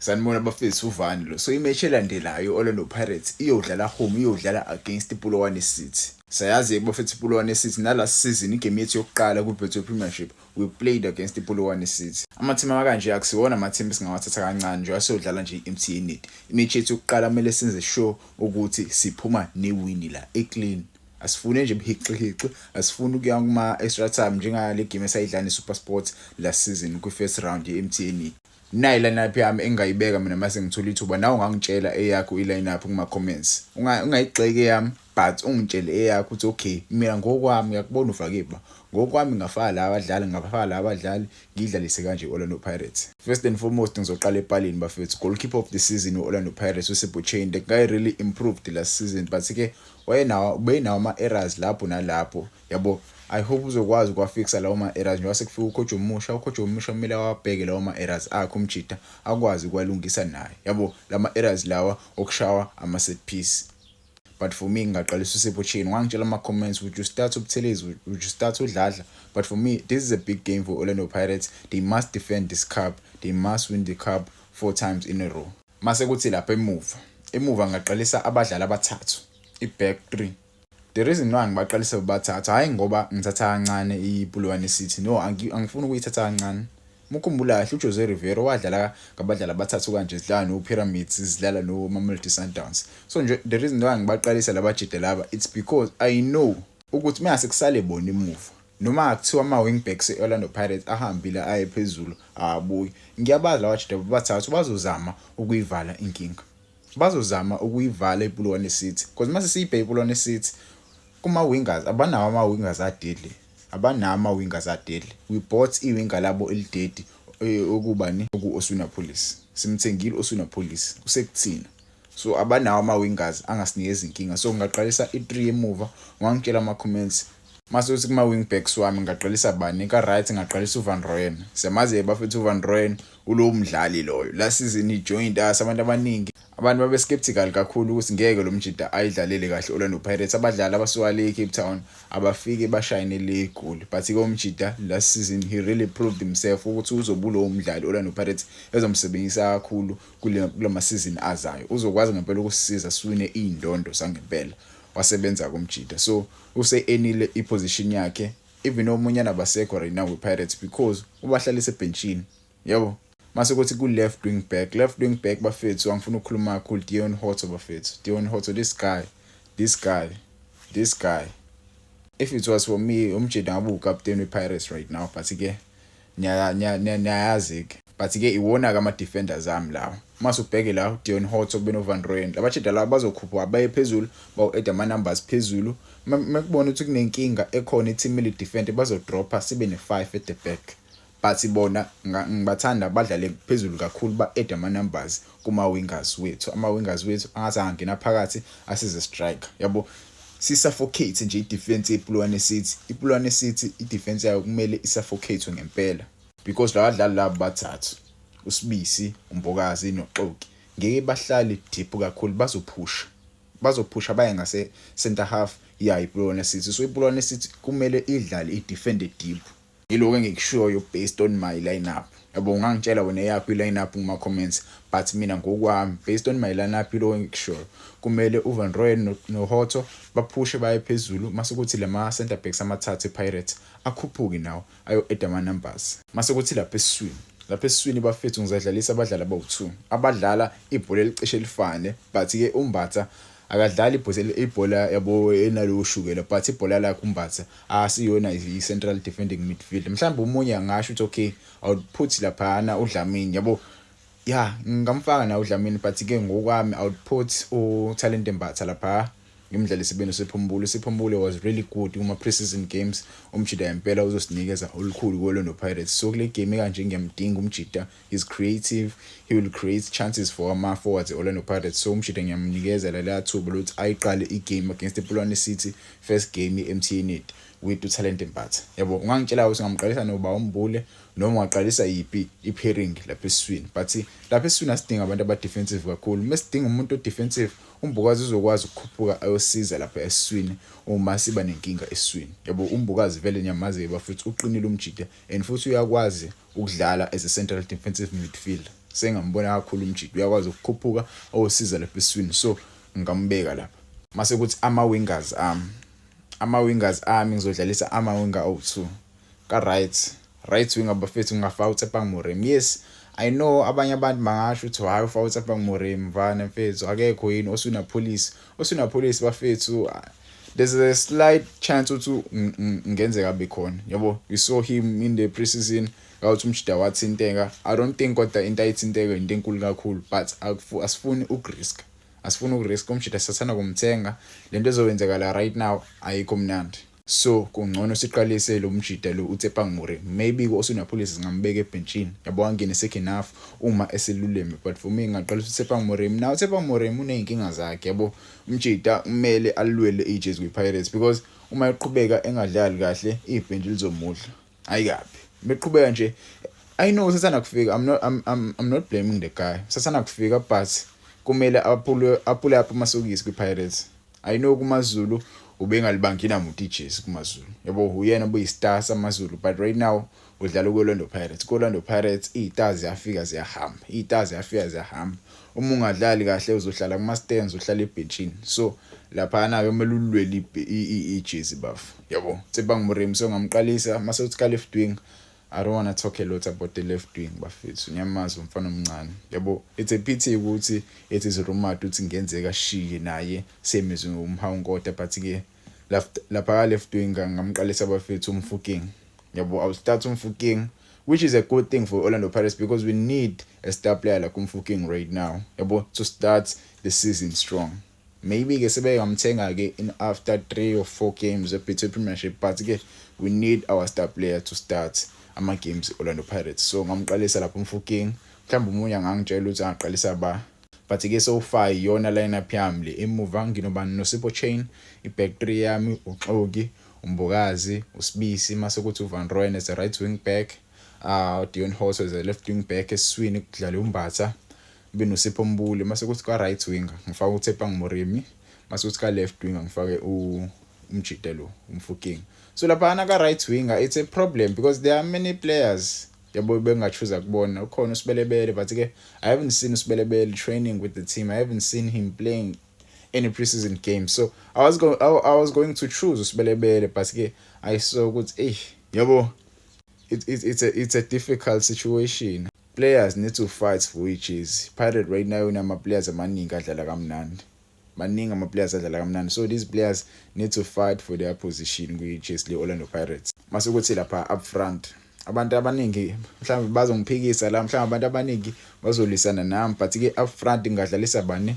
Sanibona bafethu, uvani lo. So i-match elandelayo, Orlando Pirates iyodlala home, iyodlala against iPolokwane City. Sayazi bafethu iPolokwane City na last season, igame yethu yokuqala ku-Betway Premiership, we played against iPolokwane City. Ama-team akanje akusiwona ama-team esingawathatha kancane nje asiyodlala nje i-MTN 8. I-match yethu yokuqala kumele senze sure ukuthi siphuma ne-win la e-clean. Asifune nje ubuhixihixi, asifuni ukuya kuma extra time njengale game esayidlala ne-SuperSport last season kwi-first round ye-MTN. Nayi line-up yami engingayibeka mina mase ngithola ithuba. Nawe ungangitshela eyakho i-line-up kuma-comments. Ungayigxeki eyami, but ungitshele eyakho ukuthi okay, mina ngokwami ngiyakubona ufake ba. Ngokwami ngingafaka la abadlali, ngingafaka la abadlali, ngiyidlalise kanje i-Orlando Pirates. First and foremost, ngizoqala epalini bafethu. Goalkeeper of the season we-Orlando Pirates, uSipho Chaine. The guy really improved last season, but ke wayenawo ubenawo ama-errors lapho nalapho, yabo. I hope uzokwazi ukuwafixa lawo ma-errors njengoba sekufika ucoach omusha. Ucoach omusha kumele awabheke lawo ma-errors akhe umjida, akwazi ukuwalungisa naye, yabo, lama errors lawa okushawa ama-set piece. But for me ngingaqalisa uSipho Chaine. Ungangitshela ama-comments, would you start uButhelezi, would you start uDladla? But for me, this is a big game for Orlando Pirates. They must defend this cup. They must win the cup four times in a row. Mase kuthi lapha emuva ngaqalisa abadlali abathathu, i-back three. The reason why ngibaqalisa bobathathu, hhayi ngoba ngithatha kancane iPolokwane City, no, angifuni ukuyithatha kancane. Mukhumbula kahle, uJose Rivero wadlala ngabadlali abathathu kanje zidlala no-Pyramids, zidlala no-Mamelodi Sundowns. So nje the reason why ngibaqalisa labajida laba, it's because I know ukuthi mase kusale bona emuva, noma kuthiwa ama-wing backs e-Orlando Pirates ahambile aye phezulu, awabuyi, ngiyabazi laba jida bobathathu bazozama ukuyivala inkinga, bazozama ukuyivala iPolokwane City, because mase siyibheke iPolokwane City kuma-wingers, abanawo ama-wingers a-deadly, abanawo ama-wingers a-deadly. We bought i-winger labo eli-deadly, okubani, oku-Oswin Appollis. Simthengile u-Oswin Appollis, usekuthina. So abanawo ama-wingers angasinikeza inkinga, so ngingaqalisa i-3 emuva. Ungangitshela ama-comments. Mase uthi kuma-wing backs wami ngingaqalisa bani? Ka-right ngingaqalisa uVan Rooyen. Siyamazi bafethu uVan Rooyen, ulowo mdlali loyo. Last season he joined us, abantu abaningi, abantu babe skeptical kakhulu ukuthi ngeke lo mjida ayidlalele kahle Orlando Pirates, abadlali abasuka le Cape Town abafike bashayine le igoli, but ke umjida last season he really proved himself ukuthi uzoba ulowo mdlali Orlando Pirates ezomsebenzisa kakhulu kulama season azayo. Uzokwazi ngempela ukusisiza siwine indondo zangempela. Wasebenza kumjida, so use-enile i-position yakhe, even omunye anabasekho right now with-Pirates because ubahlalise ebhenchini, yabo. Mase kuthi ku-left wing back, left wing back bafethu, angifuna ukukhuluma kakhulu, Deon Hotto bafethu. Deon Hotto, this guy, this guy, this guy, if it was for me, umjida ngabe ukapteni we-Pirates right now, but ke niyayazi ke. But ke iwona-ke ama-defenders ami lawo. Mase ubheke la, Deon Hotto kube no-Van Rooyen, labajida laba bazokhuphuka baye phezulu, bawu-add ama-numbers phezulu. Mekubona ukuthi kunenkinga ekhona, i-team eli-defend, bazodropha sibe ne-five at the back, but bona ngibathanda badlale phezulu kakhulu, ba-add ama-numbers kuma-wingers wethu. Ama-wingers wethu angathi angangena phakathi asize striker, yabo, si-suffocate nje i-defense yePolokwane City. IPolokwane City i-defense yayo kumele i-suffocate ngempela, because laba badlali laba bathathu, uSibisi, uMbokazi noXoki, ngeke bahlale deep kakhulu, bazophusha, bazophusha baye ngase center half ya iPolokwane City. So iPolokwane City kumele idlale i-defend deep. Yiloko engikushoyo based on my lineup, yabo. Ungangitshela wena eyakho i-lineup kuma-comments, but mina ngokwami, based on my lineup, yiloko engikushoyo. Kumele uVan Rooyen noHotto baphushe baye phezulu, mase kuthi lama center backs amathathu ePirates akhuphuke nawo ayo-add ama-numbers. Mase kuthi lapha esiswini, lapha esiswini bafethu, ngizadlalisa abadlali abawu-2 abadlala ibhola elicishe lifane, but-ke uMbatha akadlali ibhola, yabo, enalowo shukela, but ibhola lakhe uMbatha asiyona i-central defending midfield. Mhlawumbe omunye angasho ukuthi okay, I would put laphana uDlamini, yabo, ya, ngingamfaka nawe uDlamini, but-ke ngokwami I would put uTalent Mbatha lapha, ngimdlalise benoSipho Mbule. USipho Mbule was really good kuma-pre-season games. Umjida impela uzosinikeza olukhulu ku-Orlando Pirates, so kule game kanje ngiyamdinga umjida. He's creative, he will create chances for ama-forwards e-Orlando Pirates, so umjida ngiyamnikeza leliya thuba lokuthi ayiqale i-game against iPolokwane City, first game i-MTN 8, with uTalent Mbatha, yabo. Ungangitshela ukuthi ungamqalisa noba uMbule noma ungaqalisa yiphi i-pairing lapha esiswini, but lapha esiswini asidinga abantu aba-defensive kakhulu. Mesidinga umuntu o-defensive, uMbokazi uzokwazi ukukhuphuka ayosiza lapha esiswini uma siba nenkinga esiswini, yabo. UMbokazi vele niyamazi bafethu, uqinile umjida and futhi uyakwazi ukudlala as a central defensive midfielder. Sengambona kakhulu umjidi, uyakwazi ukukhuphuka osiza lapha eswini, so ngingambeka lapha. Mase kuthi ama-wingers ami ngizodlalisa ama-winger awu-2 ka right winger, bafethu. Ngingafaka uTsepang Moremi. Yes, I know abanye abantu bangasho ukuthi, "Hayi, ufaka uTsepang Moremi, mfana, mfethu, akekho yini Oswin Appollis?" Bafethu, there's a slight chance ukuthi ngenzeka abe khona, yabo. We saw him in the preseason, ngawuthi umjida wathinteka. I don't think kodwa into ayithinteka into enkulu kakhulu, but asifuni ukurisk, asifuni ukurisk. Umjida sathanda kumthenga, lento ezokwenzeka la right now ayikho mnandi, so kungcono siqalise lo mjida lo, uTsepang Moremi. Maybe ku-Oswin Appollis singambeka ebhentshini, yabo, angene second half uma eseluleme, but for me ngingaqalisa uTsepang Moremi. Now uTsepang Moremi uney'nkinga zakhe, yabo. Umjida kumele alwele ijezi kwi-Pirates because uma eqhubeka engadlali kahle, ibhentshi lizomudla. Hayi kabi beqhubeka nje. I know sathanda kufika. I'm not blaming the guy, sathanda kufika, but kumele aphule up amasokisi kwi-Pirates. I know kumaZulu ubengalibangi namuntu ijezi kumaZulu, yabo, uyena obuyi-star samaZulu, but right now udlala ku-Orlando Pirates. Ku-Orlando Pirates iy'stars ziyafika ziyahamba, iy'stars ziyafika ziyahamba. Uma ungadlali kahle uzohlala kuma-stands, uhlala ebhentshini. So laphana-ke kumele ulwele ijezi, bafo, yabo. Tsepang Moremi, so ngamqalisa. Mase uthi ka-left wing, I don't want to talk a lot about the left wing, bafethu. Ngiyamazi umfana omncane, yabo. It's a pity ukuthi it is rumored ukuthi ngenzeka ashiye naye, same as uMohau Nkota, but ke lapha ka left wing ngamqalisa, bafethu, uMofokeng, yabo. I'll start uMofokeng, which is a good thing for Orlando Pirates because we need a star player like uMofokeng right now, yabo, to start the season strong. Maybe ke sebengamthenga ke in after 3 or 4 games eBetway Premiership, but ke we need our star player to start ama games Orlando Pirates, so ngamqalisa lapho uMofokeng. Mhlawumbe umunye angangitshela ukuthi angaqalisa ba, but ke so far iyona lineup yami le. Emuva nginobani? NoSipho Chaine. I-back 3 yami uXoki, uMbokazi, uSibisi, mase kuthi uVan Rooyen as a right wing back, Deon Hotto as a left wing back. Esiswini kudlala uMbatha benoSipho Mbule. Mase kuthi ka right winger ngifaka uTsepang Moremi, mase kuthi ka left winger ngifake umjida lo, uMofokeng. So lapha ka right winger it's a problem because there are many players, yabo, bengachoose kubona. Ukhona uSebelebele, but ke I haven't seen uSebelebele training with the team. I haven't seen him playing any preseason game, so I was going to choose uSebelebele, but ke I saw ukuthi, eh, yabo, it, it it's a difficult situation. Players need to fight for ijezi. Pirate right now inama players amaningi adlala kamnandi, maningi ama players adlala kamnandi, so these players need to fight for their position kwi-jersey le-Orlando Pirates. Mase kuthi lapha up front, abantu abaningi mhlawumbe bazongiphikisa la, mhlawumbe abantu abaningi bazolwisana nami, but ke up front ngingadlalisa bani?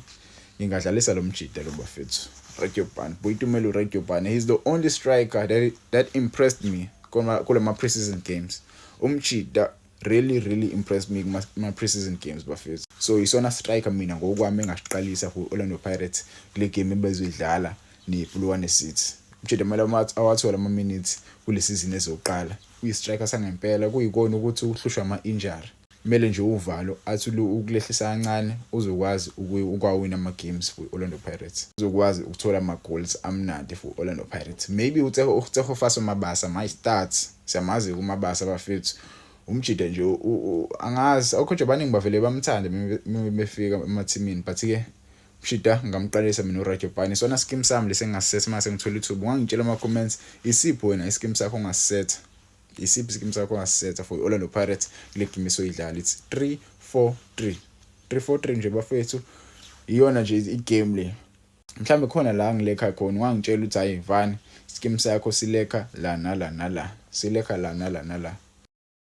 Ngingadlalisa lo mjida lo, bafethu, Radiopane, Boitumelo Radiopane. He's the only striker that impressed me kulama preseason games. Umjida really really impressed me kuma preseason games, bafethu. So isona striker mina ngokwami engasiqalisa for Orlando Pirates kule game ebezoyidlala nePolokwane City. Umjida kumele awathole ama minutes kule season ezoqala. Uyi-striker sangempela, kuyikona ukuthi uhlushwa ama-injury. Kumele nje uvalo athi ukulehlisa kancane, uzokwazi ukwawina ama-games for Orlando Pirates, uzokwazi ukuthola ama-goals amnandi for Orlando Pirates. Maybe uTshegofatso Mabasa might start. Siyamazi uMabasa, bafethu, umjida nje angazi ocoach abaningi bavele bamthande befika emathimini, but ke mshida ngamqalisa mina uRadiopane. Sona scheme sami lesi engingasetha mase ngithola ithuba. Ungangitshela ama comments, isiphi wena ischeme sakho ongasetha? Isiphi iskim sakho ongasetha for Orlando Pirates kule game esoyidlala? It's 3-4-3, 3-4-3 nje, bafethu, iyona nje igame le. Mhlambe khona la ngilekha khona, ungangitshela ukuthi, "Hayi mfana, iskim sakho silekha la nala nala, silekha la nala nala."